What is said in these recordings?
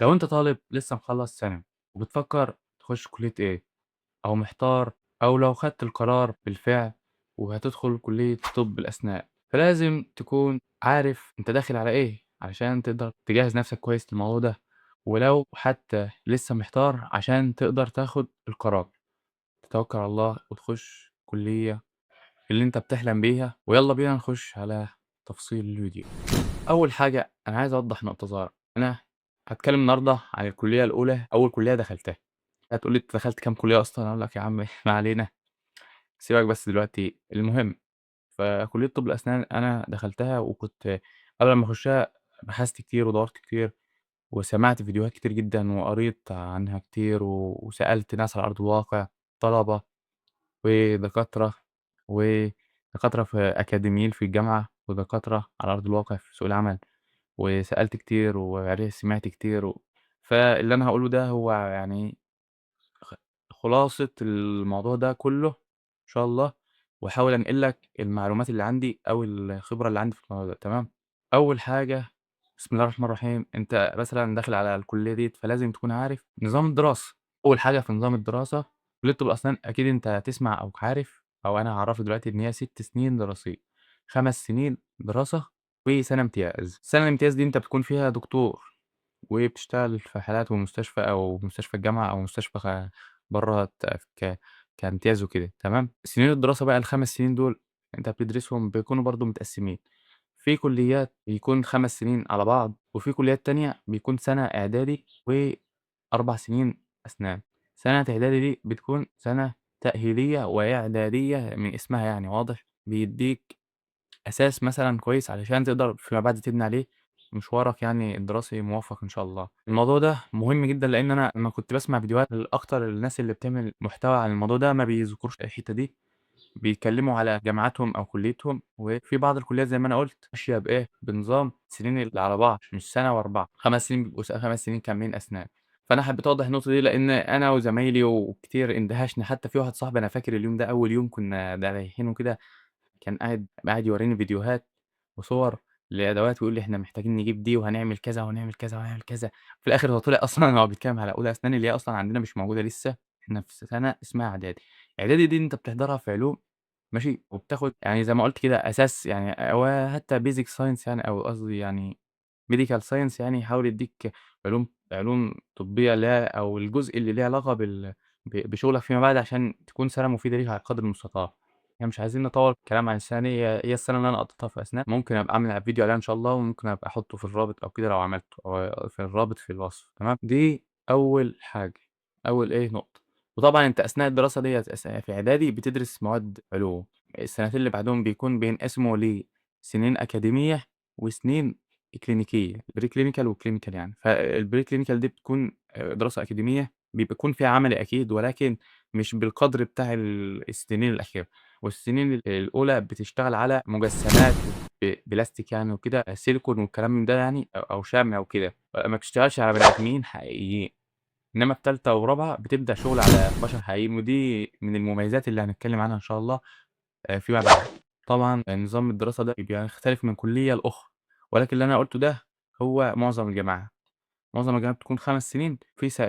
لو أنت طالب لسه مخلّص ثانوي وبتفكّر تخش كلية إيه، أو محتار أو لو خدت القرار بالفعل وهتدخل كلية طِب الأسنان، فلازم تكون عارف أنت داخل على إيه، علشان تقدر تجهّز نَفْسك كويس للموضوع ده، ولو حتى لسه محتار عشان تقدر تاخد القرار. تتوكّل على الله وتخش كلية اللي أنت بتحلم بيها، ويالّا بينا نخش على تفصيل الفيديو. أول حاجة أنا عايز أوضّح نقطة صغيرة، أنا هاتكلم النهارده عن الكلية الأولى، أول كلية دخلتها. هتقول لي أنت دخلت كام كلية أصلًا؟ أقول لك يا عم ما علينا، سيبك بس دلوقتي. المهم فكلية طِب الأسنان أنا دخلتها وكنت قبل ما أخشها بحثت كتير ودوّرت كتير وسمعت فيديوهات كتير جدًا وقريت عنها كتير وسألت ناس على أرض الواقع، طلبة ودكاترة ودكاترة في أكاديميين في الجامعة ودكاترة على أرض الواقع في سوق العمل، وسألت كتير سمعت كتير فاللي أنا هاقوله ده هو يعني خ خلاصة الموضوع ده كله إن شاء الله، وأحاول أنقل لك المعلومات اللي عندي أو الخبرة اللي عندي في الموضوع ده، تمام؟ أول حاجة بسم الله الرحمن الرحيم، أنت مثلًا داخل على الكلية ديّة فلازم تكون عارف نظام الدراسة. أول حاجة في نظام الدراسة كلية طِب الأسنان أكيد أنت هتسمع أو عارف أو أنا هاعرّفك دلوقتي إن هي 6 سنين دراسية، 5 سنين دراسة وسَنة امتياز. السَنة الامتياز دي أنت بتكون فيها دكتور وبتشتغل في حالات ومستشفى أو مستشفى الجامعة أو مستشفى برّه ت ك كامتياز وكده تمام؟ سنين الدراسة بقى ال5 سنين دول أنت بتدرسهم بيكونوا برضه متقسمين، في كليات بيكون 5 سنين على بعض، وفي كليات تانية بيكون سنة إعدادي و4 سنين أسنان. سنة إعدادي دي بتكون سنة تأهيلية وإعدادية من اسمها يعني واضح، بيدّيك أساس مثلًا كويس علشان تقدر فيما بعد تبني عليه مشوارك يعني الدراسي موفّق إن شاء الله. الموضوع ده مهم جدًا لإن أنا لمّا كنت باسمع فيديوهات لأكتر الناس اللي بتعمل محتوى عن الموضوع ده ما بيذكروش الحتّة دي، بيتكلموا على جامعاتهم أو كليتهم، وفي بعض الكليات زي ما أنا قُلت ماشية بإيه، بنظام سنين اللي على بعض مش سنة و4، 5 سنين بيبقوا 5 سنين كاملين أسنان. فأنا حبيت أوضّح النقطة دي لإن أنا وزمايلي وكتير اندهشنا، حتى في واحد صاحبي أنا فاكر اليوم ده أول يوم كنا ده رايحين وكده، كان قاعد يوريني فيديوهات وصور لأدوات ويقول لي إحنا محتاجين نجيب دي وهنعمل كذا وهنعمل كذا وهنعمل كذا، في الآخر هو طلع أصلًا هو بيتكلم على أولى أسنان اللي هي أصلًا عندنا مش موجودة لسه، إحنا في سنة اسمها إعدادي، إعدادي دي أنت بتحضرها في علوم ماشي، وبتاخد يعني زي ما قُلت كده أساس يعني أو حتى basic science يعني أو قصدي يعني medical science يعني يحاول يدّيك علوم طبية اللي هي أو الجزء اللي ليه علاقة بال ب بشغلك فيما بعد عشان تكون سنة مفيدة ليك على قدر المستطاع. إحنا مش عايزين نطوّل الكلام عن السنة دي، هي السنة اللي أنا قضيتها في أسنان، ممكن أبقى أعمل فيديو عليها إن شاء الله، وممكن أبقى أحطه في الرابط أو كده لو عملته، أو في الرابط في الوصف تمام؟ دي أول حاجة، أول إيه نقطة. وطبعًا أنت أثناء الدراسة ديّة في إعدادي بتدرس مواد علوم، السنتين اللي بعدهم بيكون بينقسموا لسنين أكاديمية وسنين إكلينيكية pre-clinical وclinical يعني. فالpre-clinical دي بتكون دراسة أكاديمية بيكون فيها عملي أكيد، ولكن مش بالقدر بتاع السنين الأخيرة. والسنين الأولى بتشتغل على مجسمات بلاستيك يعني وكده، سيليكون والكلام من ده يعني أو شمع وكده، ما بتشتغلش على بني آدمين حقيقيين. إنما في تالتة ورابعة بتبدأ شغل على بشر حقيقيين، ودي من المميزات اللي هنتكلم عنها إن شاء الله فيما بعد. طبعًا نظام الدراسة ده بيختلف من كلية لأخرى، ولكن اللي أنا قُلته ده هو معظم الجامعات. معظم الجامعات بتكون 5 سنين،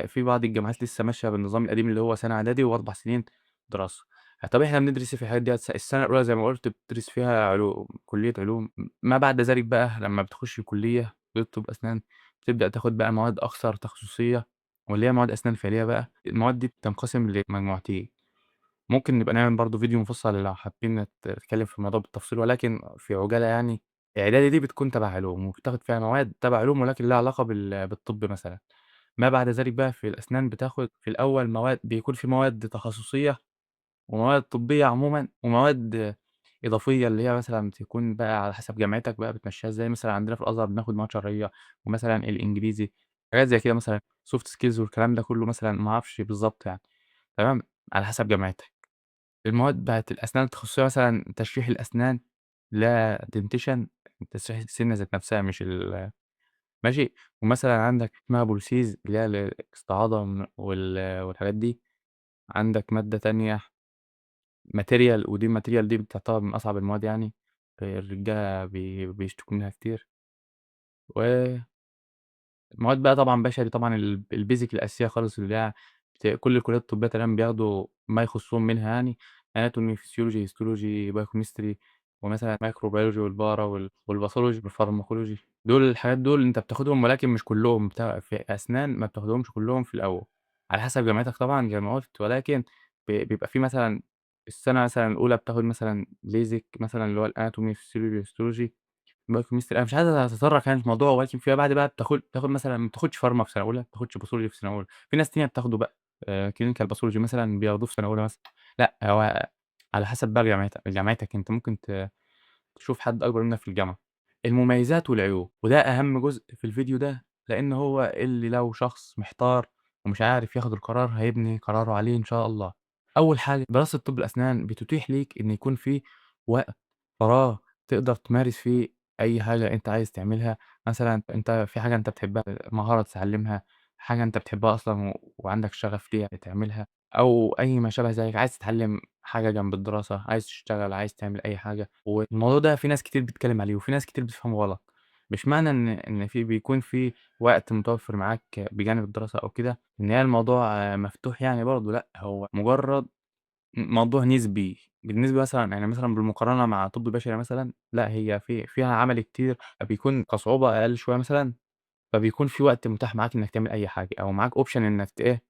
في بعض الجامعات لسه ماشية بالنظام القديم اللي هو سنة إعدادي و4 سنين دراسة. طب إحنا بندرس إيه في الحاجات ديّة؟ السنة الأولى زي ما قُلت بتدرس فيها علوم، كلية علوم. ما بعد ذلك بقى لما بتخش الكلية كلية طب أسنان، بتبدأ تاخد بقى مواد أكثر تخصصية واللي هي مواد أسنان فعلية بقى. المواد دي بتنقسم لمجموعتين، ممكن نبقى نعمل برضه فيديو مفصل لو حابين نتكلم في الموضوع بالتفصيل، ولكن في عجالة يعني إعدادي دي بتكون تبع علوم وبتاخد فيها مواد تبع علوم ولكن لها علاقة بالطب مثلًا. ما بعد ذلك بقى في الأسنان بتاخد في الأول مواد بيكون في مواد تخصصية ومواد طبية عمومًا ومواد إضافية اللي هي مثلًا بتكون بقى على حسب جامعتك بقى بتمشّيها إزاي، مثلًا عندنا في الأزهر بناخد مواد شرعية ومثلًا الإنجليزي، حاجات زي كده مثلًا soft skills والكلام ده كله مثلًا ما أعرفش بالضبط يعني، تمام، على حسب جامعتك. المواد بتاعة الأسنان التخصصية مثلًا تشريح الأسنان، لا dentition تشريح السنة ذات نفسها مش ماشي، ومثلًا عندك اسمها prosthesis اللي هي الاستعاضة والحاجات دي. عندك مادة تانية material، ودي الmaterial دي بتعتبر من أصعب المواد يعني، الرجالة بيشتكوا منها كتير. و مواد بقى طبعًا بشري طبعًا الbasic الأساسية خالص اللي هي كل الكليات الطبية تقريبًا بياخدوا ما يخصهم منها يعني anatomy، physiology، histology، biochemistry ومثلًا microbiology وال para والpathology والpharmacology دول الحاجات دول أنت بتاخدهم ولكن مش كلّهم بتاع في أسنان ما بتاخدهمش كلّهم في الأول، على حسب جامعتك طبعًا زي ما قُلت، ولكن بيبقى في مثلًا السنة مثلًا الأولى بتاخد مثلًا basic مثلًا اللي هو الanatomy، physiology، histology، biochemistry أنا مش عايز أتطرق يعني في الموضوع، ولكن فيما بعد بقى بتاخد مثلًا ما بتاخدش pharma في سنة أولى، ما بتاخدش pathology في سنة أولى، في ناس تانية بتاخده بقى clinical pathology مثلًا بياخدوه في سنة أولى مثلًا، لأ هو على حسب بقى جامعتك أنت ممكن تشوف حد أكبر منك في الجامعة. المميزات والعيوب، وده أهم جزء في الفيديو ده، لإن هو اللي لو شخص محتار ومش عارف ياخد القرار هيبني قراره عليه إن شاء الله. أول حاجة دراسة طب الأسنان بتتيح ليك إن يكون في وقت فراغ تقدر تمارس فيه أي حاجة أنت عايز تعملها، مثلًا أنت في حاجة أنت بتحبها، مهارة تتعلمها، حاجة أنت بتحبها أصلًا وعندك شغف ليها تعملها، أو أي ما شابه ذلك، عايز تتعلم حاجة جنب الدراسة، عايز تشتغل، عايز تعمل أي حاجة، والموضوع ده في ناس كتير بتتكلم عليه وفي ناس كتير بتفهمه غلط. مش معنى إن بيكون في وقت متوفر معاك بجانب الدراسة أو كده، إن هي الموضوع مفتوح يعني برضه، لأ، هو مجرد موضوع نسبي، بالنسبة مثلًا يعني مثلًا بالمقارنة مع طب بشري مثلًا، لأ هي فيها عملي كتير، بيكون كصعوبة أقل شوية مثلًا، فبيكون في وقت متاح معاك إنك تعمل أي حاجة، أو معاك option إنك إيه،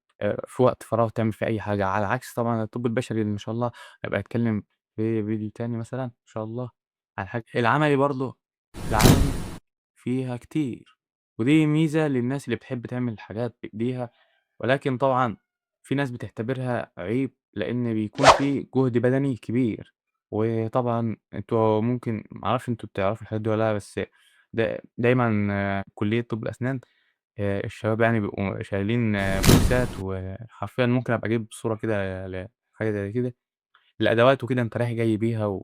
في وقت فراغ تعمل فيه أي حاجة، على عكس طبعًا الطب البشري اللي إن شاء الله هابقى أتكلم في فيديو تاني مثلًا إن شاء الله عن حاجة العملي برضه، العملي فيها كتير، ودي ميزة للناس اللي بتحب تعمل حاجات بإيديها، ولكن طبعًا في ناس بتعتبرها عيب، لإن بيكون في جهد بدني كبير، وطبعًا أنتم ممكن ما أعرفش أنتم بتعرفوا الحاجات دي والّا لأ، بس دايمًا كلية طب الأسنان الشباب يعني بيبقوا شايلين بوكسات، وحرفيًا ممكن أبقى أجيب صورة كده لحاجة زي كده، الأدوات وكده أنت رايح جاي بيها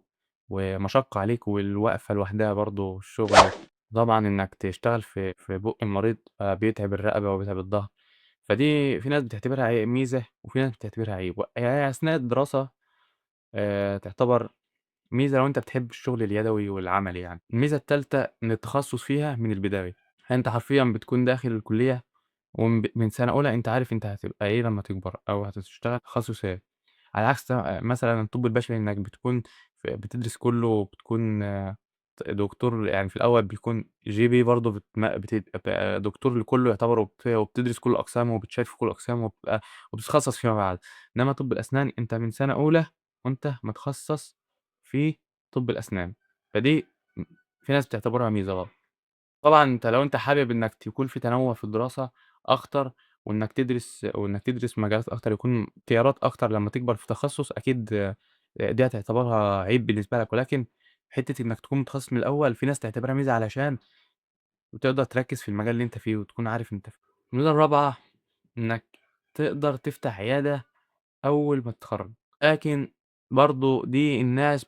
ومشقة عليك، والوقفة لوحدها برضه والشغل، طبعًا إنك تشتغل في بُق المريض فبيتعب الرقبة وبيتعب الضهر، فدي في ناس بتعتبرها ميزة وفي ناس بتعتبرها عيب، يعني أثناء الدراسة تعتبر ميزة لو أنت بتحب الشغل اليدوي والعملي يعني. الميزة التالتة إن التخصص فيها من البداية، أنت حرفيًا بتكون داخل الكلية من سنة أولى أنت عارف أنت هتبقى إيه لمّا تكبر أو هتشتغل تخصص إيه، على عكس مثلًا الطب البشري إنك بتكون بتدرس كله وبتكون دكتور يعني في الأول بيكون GP برضه بتبقى دكتور لكله يعتبر وبتدرس كل الأقسام وبتشارك في كل الأقسام وبتتخصص فيما بعد، إنما طب الأسنان أنت من سنة أولى وأنت متخصص في طب الأسنان، فدي في ناس بتعتبرها ميزة برضه. طبعًا أنت لو أنت حابب إنك تكون في تنوُّع في الدراسة أكتر، وإنك تدرس مجالات أكتر، يكون اختيارات أكتر لمّا تكبر في تخصُّص، أكيد دي هتعتبرها عيب بالنسبة لك، ولكن حتّة إنك تكون متخصص من الأول في ناس تعتبرها ميزة علشان وتقدر تركّز في المجال اللي أنت فيه وتكون عارف أنت فيه. الميزة الرابعة إنك تقدر تفتح عيادة أول ما تتخرّج، لكن برضه دي الناس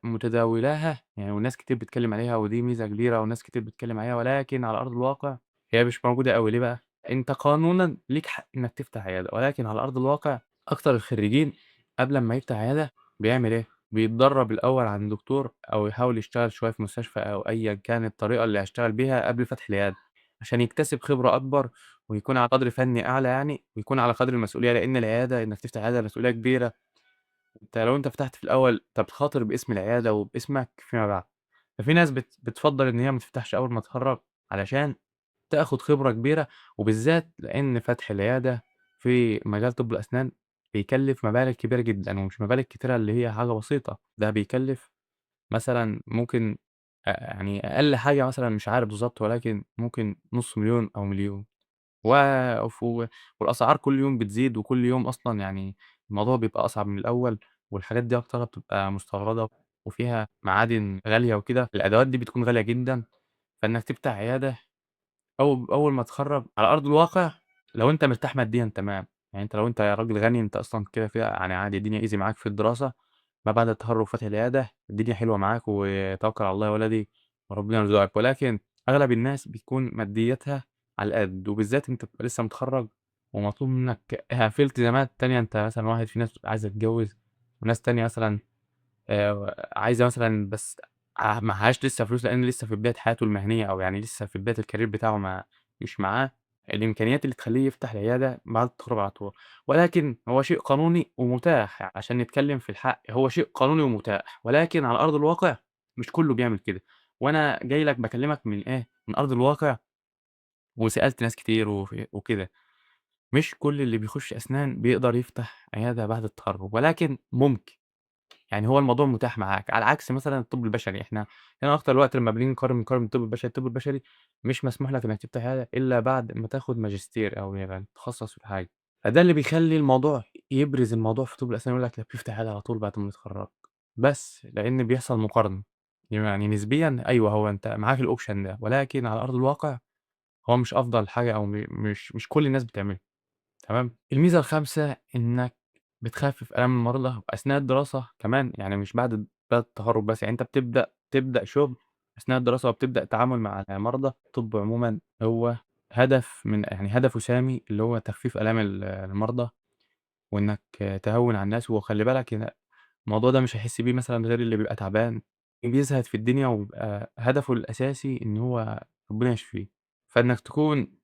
متداولاها يعني وناس كتير بتتكلّم عليها ودي ميزة كبيرة وناس كتير بتتكلّم عليها، ولكن على أرض الواقع هي مش موجودة أوي، ليه بقى؟ أنت قانونًا ليك حق إنك تفتح عيادة، ولكن على أرض الواقع أكتر الخريجين قبل أمّا يفتح عيادة بيعمل إيه، بيتدرّب الأول عند دكتور أو يحاول يشتغل شوية في مستشفى أو أيًا كان الطريقة اللي هيشتغل بيها قبل فتح العيادة، عشان يكتسب خبرة أكبر ويكون على قدر فني أعلى يعني، ويكون على قدر المسؤولية، لإن العيادة إنك تفتح عيادة مسؤولية كبيرة، أنت لو أنت فتحت في الأول أنت بتخاطر باسم العيادة وباسمك فيما بعد، ففي ناس بتفضّل إن هي ما تفتحش أول ما تتخرّج علشان تاخد خبرة كبيرة، وبالذات لإن فتح العيادة في مجال طب الأسنان بيكلّف مبالغ كبيرة جدًا، ومش مبالغ كتيرة اللي هي حاجة بسيطة، ده بيكلّف مثلًا ممكن يعني أقل حاجة مثلًا مش عارف بالضبط، ولكن ممكن نُص مليون أو مليون، و ف والأسعار كل يوم بتزيد، وكل يوم أصلًا يعني الموضوع بيبقى أصعب من الأول، والحاجات دي أكترها بتبقى مستوردة وفيها معادن غالية وكده، الأدوات دي بتكون غالية جدًا، فإنك تفتح عيادة أول ما تتخرّج على أرض الواقع لو أنت مرتاح ماديًا تمام، يعني أنت لو أنت راجل غني أنت أصلًا كده، كده يعني عادي الدنيا easy معاك في الدراسة، ما بعد التخرُّج وفتح العيادة الدنيا حلوة معاك وتوكّل على الله يا ولدي وربنا يرزقك، ولكن أغلب الناس بتكون مادياتها على القد، وبالذات أنت بتبقى لسه متخرّج ومطلوب منك في التزامات تانية، أنت مثلًا واحد في ناس بتبقى عايزة تتجوّز، وناس تانية مثلًا عايزة مثلًا بس معهاش لسه فلوس لإن لسه في بداية حياته المهنية، أو يعني لسه في بداية الcareer بتاعه مش معاه الإمكانيات اللي تخلّيه يفتح العيادة بعد التخرُّج على طول، ولكن هو شيء قانوني ومتاح، عشان نتكلّم في الحق، هو شيء قانوني ومتاح، ولكن على أرض الواقع مش كلّه بيعمل كده، وأنا جاي لك باكلّمك من إيه، من أرض الواقع وسألت ناس كتير وكده. مش كل اللي بيخش أسنان بيقدر يفتح عيادة بعد التخرُّج، ولكن ممكن، يعني هو الموضوع متاح معاك، على عكس مثلًا الطب البشري، إحنا هنا أكتر الوقت لمّا بنيجي نقارن بالطب البشري، الطب البشري مش مسموح لك إنك تفتح عيادة إلا بعد ما تاخد ماجستير أو يعني تتخصص في حاجة، فده اللي بيخلّي الموضوع يبرز الموضوع في طب الأسنان يقول لك ده بيفتح عيادة على طول بعد ما يتخرّج، بس لإن بيحصل مقارنة، يعني نسبيًا أيوه هو أنت معاك الoption ده، ولكن على أرض الواقع هو مش أفضل حاجة أو مش كل الناس بتعمله، تمام؟ الميزة الخامسة إنك بتخفف آلام المرضى أثناء الدراسة كمان، يعني مش بعد التخرُّج بس، يعني أنت بتبدأ شغل أثناء الدراسة وبتبدأ تعامل مع المرضى. الطب عمومًا هو هدف من يعني هدفه سامي اللي هو تخفيف آلام المرضى، وإنك تهوِّن على الناس، وخلّي بالك إن الموضوع ده مش هيحس بيه مثلًا غير اللي بيبقى تعبان، بيزهد في الدنيا وبيبقى هدفه الأساسي إن هو ربنا يشفيه، فإنك تكون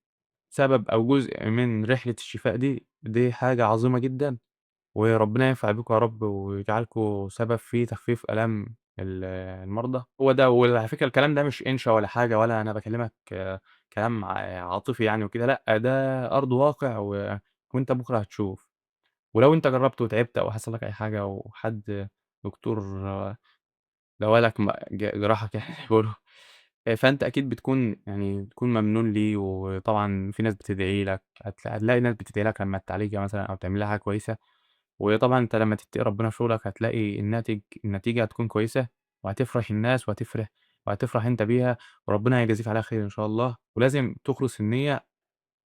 سبب أو جزء من رحلة الشفاء دي، دي حاجة عظيمة جدًا، وربنا ينفع بيكم يا رب ويجعلكم سبب في تخفيف آلام المرضى. هو ده، وعلى فكرة الكلام ده مش إنشا ولا حاجة، ولا أنا باكلمك كلام عاطفي يعني وكده، لأ ده أرض واقع وأنت بكرة هتشوف. ولو أنت جربت وتعبت أو حصل لك أي حاجة وحد دكتور دوا لك جراحة كده بيقولوا، فأنت أكيد بتكون ممنون ليه، وطبعًا في ناس بتدعي لك، هتلاقي ناس بتدعي لك لمّا تعالجها مثلًا أو تعمل لها حاجة كويسة، وطبعًا أنت لمّا تتقي ربنا في شغلك هتلاقي النتيجة هتكون كويسة، وهتفرح الناس وهتفرح أنت بيها، وربنا هيجازيك عليها خير إن شاء الله. ولازم تخلص النية،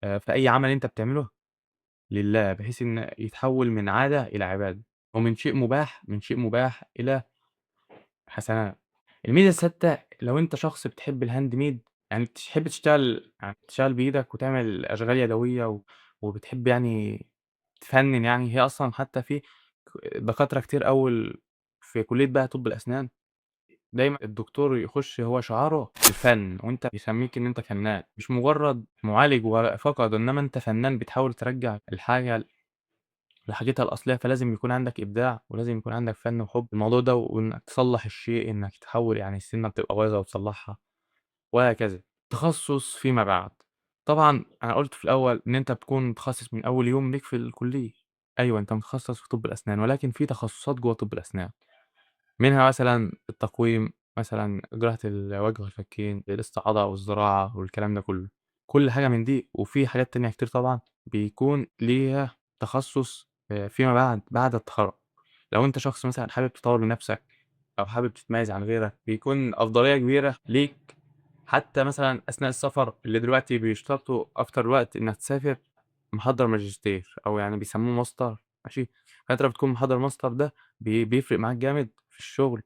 في أي عمل أنت بتعمله لله، بحيث إن يتحول من عادة إلى عبادة، ومن شيء مباح، من شيء مباح إلى حسنات. الميزة السادسة، لو أنت شخص بتحب ال handmade، يعني بتحب تشتغل بإيدك وتعمل أشغال يدوية وبتحب يعني تفنن، يعني هي أصلًا حتى في دكاترة كتير أوي في كلية بقى طب الأسنان، دايمًا الدكتور يخش هو شعاره الفن، وأنت يسميك إن أنت فنان، مش مجرد معالج فقط، إنما أنت فنان بتحاول ترجع الحاجة لحاجتها الأصلية، فلازم يكون عندك إبداع، ولازم يكون عندك فن وحب الموضوع ده، وإنك تصلح الشيء، إنك تحول يعني السنة بتبقى بايظة وتصلحها وهكذا. تخصص فيما بعد، طبعًا أنا قلت في الأول إن أنت بتكون متخصص من أول يوم ليك في الكلية، أيوه أنت متخصص في طب الأسنان، ولكن في تخصصات جوه طب الأسنان، منها مثلًا التقويم، مثلًا جراحة الوجه والفكين، الاستعاضة والزراعة والكلام ده كله. كل حاجة من دي وفي حاجات تانية كتير طبعًا بيكون ليها تخصص، فيما بعد التخرُّج. لو أنت شخص مثلًا حابب تطوّر من نفسك أو حابب تتميّز عن غيرك، بيكون أفضلية كبيرة ليك، حتى مثلًا أثناء السفر اللي دلوقتي بيشترطوا أكتر وقت إنك تسافر محضّر ماجستير أو يعني بيسموه ماستر، ماشي، فأنت لو بتكون محضّر ماستر ده بيفرق معاك جامد في الشغل،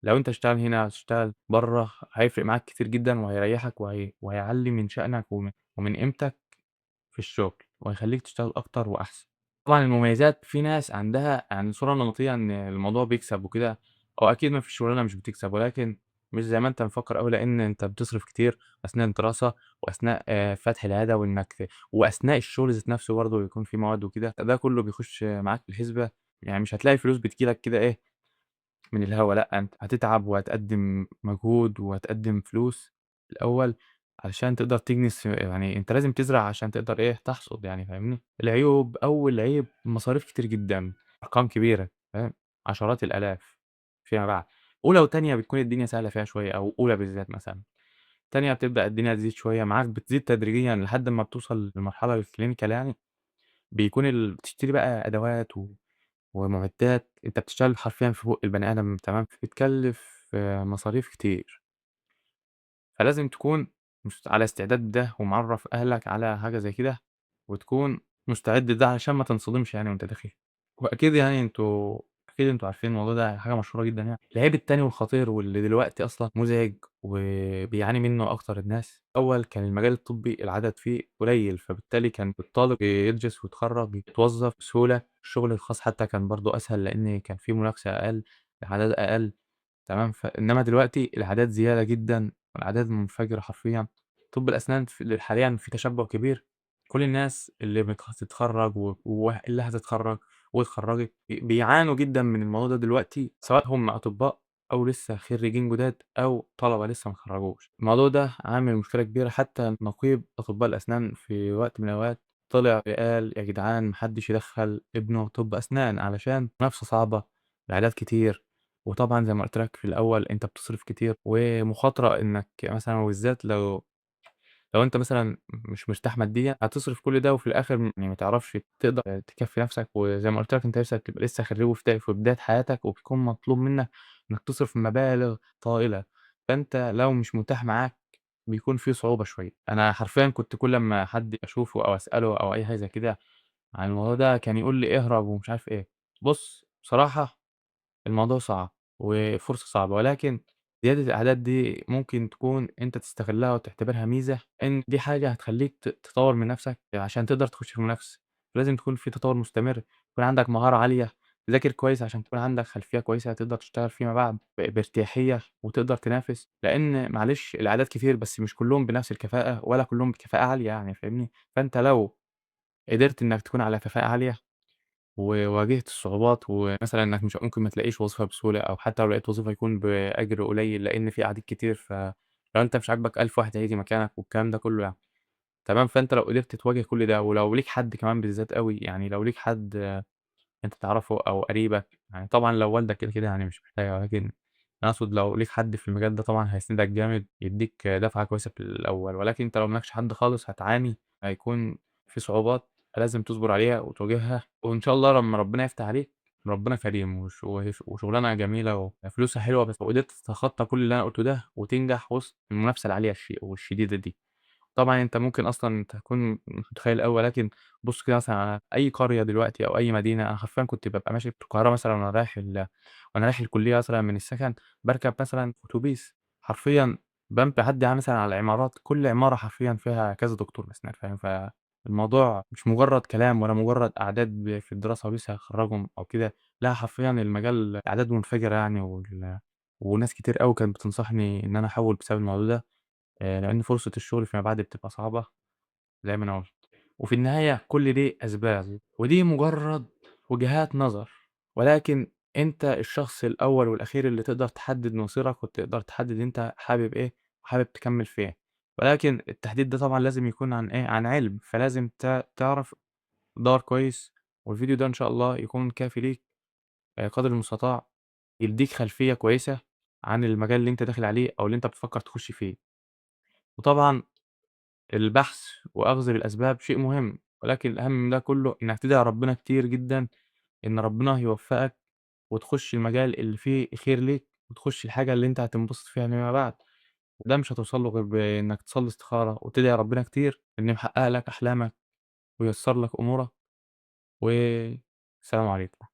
لو أنت هتشتغل هنا هتشتغل برّه، هيفرق معاك كتير جدًا وهيريّحك وهيعلّي من شأنك ومن قيمتك في الشغل، وهيخلّيك تشتغل أكتر وأحسن. طبعًا المميزات، في ناس عندها صورة نمطية إن الموضوع بيكسب وكده، هو أكيد ما فيش شغلانة مش بتكسب، ولكن مش زي ما أنت مفكّر أوي، لإن أنت بتصرف كتير أثناء الدراسة وأثناء فتح العيادة وأثناء الشغل ذات نفسه برضه بيكون في مواد وكده، ده كله بيخش معاك في الحسبة، يعني مش هتلاقي الفلوس بتيجي لك كده إيه من الهوا، لأ أنت هتتعب وهتقدّم مجهود وهتقدّم فلوس الأول علشان تقدر تجني يعني أنت لازم تزرع عشان تقدر إيه تحصد يعني، فاهمني؟ العيوب، أول عيب مصاريف كتير جدًا، أرقام كبيرة، فاهم؟ عشرات الآلاف فيما بعد. أولى وتانية بتكون الدنيا سهلة فيها شوية، أو أولى بالذات مثلًا، تانية بتبدأ الدنيا تزيد شوية معاك، بتزيد تدريجيًا لحد ما بتوصل للمرحلة الclinical يعني، بيكون بتشتري بقى أدوات ومعدات، أنت بتشتغل حرفيًا في بُق البني آدم، تمام، بتكلف مصاريف كتير. فلازم تكون على استعداد ده، ومعرّف أهلك على حاجة زي كده، وتكون مستعد لده عشان ما تنصدمش يعني وأنت داخل. وأكيد يعني أنتم أكيد أنتم عارفين الموضوع ده حاجة مشهورة جدًا يعني. العيب التاني والخطير واللي دلوقتي أصلًا مزعج وبيعاني منه أكتر الناس، الأول كان المجال الطبي العدد فيه قليل، فبالتالي كان الطالب بيدرس ويتخرج يتوظف بسهولة، الشغل الخاص حتى كان برضه أسهل لأن كان فيه منافسة أقل، الأعداد أقل، تمام؟ إنما دلوقتي الأعداد زيادة جدًا، والأعداد منفجرة حرفيًا. طب الأسنان حاليًا في تشبُّع كبير، كل الناس اللي بتتخرّج واللي هتتخرّج واتخرّجت بيعانوا جدًا من الموضوع ده دلوقتي، سواء هم أطباء أو لسه خريجين جداد أو طلبة لسه ما اتخرّجوش. الموضوع ده عامل مشكلة كبيرة، حتى نقيب أطباء الأسنان في وقت من الأوقات طلع قال يا جدعان ما حدش يدخّل ابنه طب أسنان علشان منافسة صعبة، الأعداد كتير، وطبعًا زي ما قُلت لك في الأول أنت بتصرف كتير ومخاطرة إنك مثلًا وبالذات لو أنت مثلًا مش مرتاح ماديًا هتصرف كل ده وفي الآخر يعني ما تعرفش تقدر تكفّي نفسك، وزي ما قُلت لك أنت لسه بتبقى لسه خريج في بداية حياتك، وبيكون مطلوب منك إنك تصرف مبالغ طائلة، فأنت لو مش متاح معاك بيكون في صعوبة شوية. أنا حرفيًا كنت كل أمّا حد أشوفه أو أسأله أو أي حاجة زي كده عن الموضوع ده كان يقول لي اهرب ومش عارف إيه. بُص، بصراحة الموضوع صعب وفرصة صعبة، ولكن زيادة الأعداد دي ممكن تكون أنت تستغلها وتعتبرها ميزة، إن دي حاجة هتخلّيك تطوّر من نَفْسك عشان تقدر تخش في منافسة. لازم تكون في تطوّر مستمر، يكون عندك مهارة عالية، تذاكر كويس عشان تكون عندك خلفية كويسة تقدر تشتغل فيما بعد بارتياحية وتقدر تنافس، لإن معلش الأعداد كتير بس مش كلّهم بنَفْس الكفاءة ولا كلّهم بكفاءة عالية يعني فاهمني؟ فأنت لو قدرت إنّك تكون على كفاءة عالية وواجهت الصعوبات ومثلًا إنّك مش ممكن ما تلاقيش وظيفة بسهولة أو حتى لو لقيت وظيفة يكون بأجر قليل لإن في أعداد كتير، فلو أنت مش عاجبك 1000 واحد هييجي مكانك والكلام ده كلّه يعني، تمام؟ فأنت لو قدرت تواجه كل ده ولو ليك حد كمان بالذات أوي، يعني لو ليك حد أنت تعرفه أو قريبك، يعني طبعًا لو والدك كده، كده يعني مش محتاجة، ولكن أنا أقصد لو ليك حد في المجال ده طبعًا هيسندك جامد، يدّيك دفعة كويسة في الأول، ولكن أنت لو ما لكش حد خالص هتعاني، هيكون في صعوبات لازم تصبر عليها وتواجهها، وإن شاء الله لمّا ربنا يفتح عليك، ربنا كريم وشغلانة جميلة وفلوسها حلوة، بس لو قدرت تتخطى كل اللي أنا قُلته ده وتنجح وسط المنافسة العالية والشديدة دي. طبعًا أنت ممكن أصلًا تكون مش متخيّل أوي، ولكن بُص كده مثلًا على أي قرية دلوقتي أو أي مدينة، أنا حرفيًا كنت بابقى ماشي في القاهرة مثلًا وأنا رايح الكلية مثلًا من السكن، باركب مثلًا أوتوبيس، حرفيًا باعدّي مثلًا على العمارات، كل عمارة حرفيًا فيها كذا دكتور أسنان فاهم؟ فالموضوع مش مجرد كلام ولا مجرد أعداد في الدراسة ولسه هيخرّجهم أو كده، لأ حرفيًا المجال أعداد منفجرة يعني، وناس كتير أوي كانت بتنصحني إن أنا أحوّل بسبب الموضوع ده، لإن فرصة الشغل فيما بعد بتبقى صعبة زي ما أنا قُلت. وفي النهاية كل دي أسباب، ودي مجرد وجهات نظر، ولكن أنت الشخص الأول والأخير اللي تقدر تحدد مصيرك وتقدر تحدد أنت حابب إيه وحابب تكمّل في إيه، ولكن التحديد ده طبعًا لازم يكون عن إيه، عن علم، فلازم تعرف تدوّر كويس، والفيديو ده إن شاء الله يكون كافي ليك قدر المستطاع، يدّيك خلفية كويسة عن المجال اللي أنت داخل عليه أو اللي أنت بتفكّر تخش فيه. وطبعًا البحث وأخذ بالأسباب شيء مهم، ولكن الأهم من ده كله إنك تدعي ربنا كتير جدًا إن ربنا يوفقك وتخش المجال اللي فيه خير ليك، وتخش الحاجة اللي أنت هتنبسط فيها فيما بعد، وده مش هتوصل له غير بإنك تصلي استخارة وتدعي ربنا كتير إنه يحقق لك أحلامك وييسر لك أمورك، والسلام عليكم.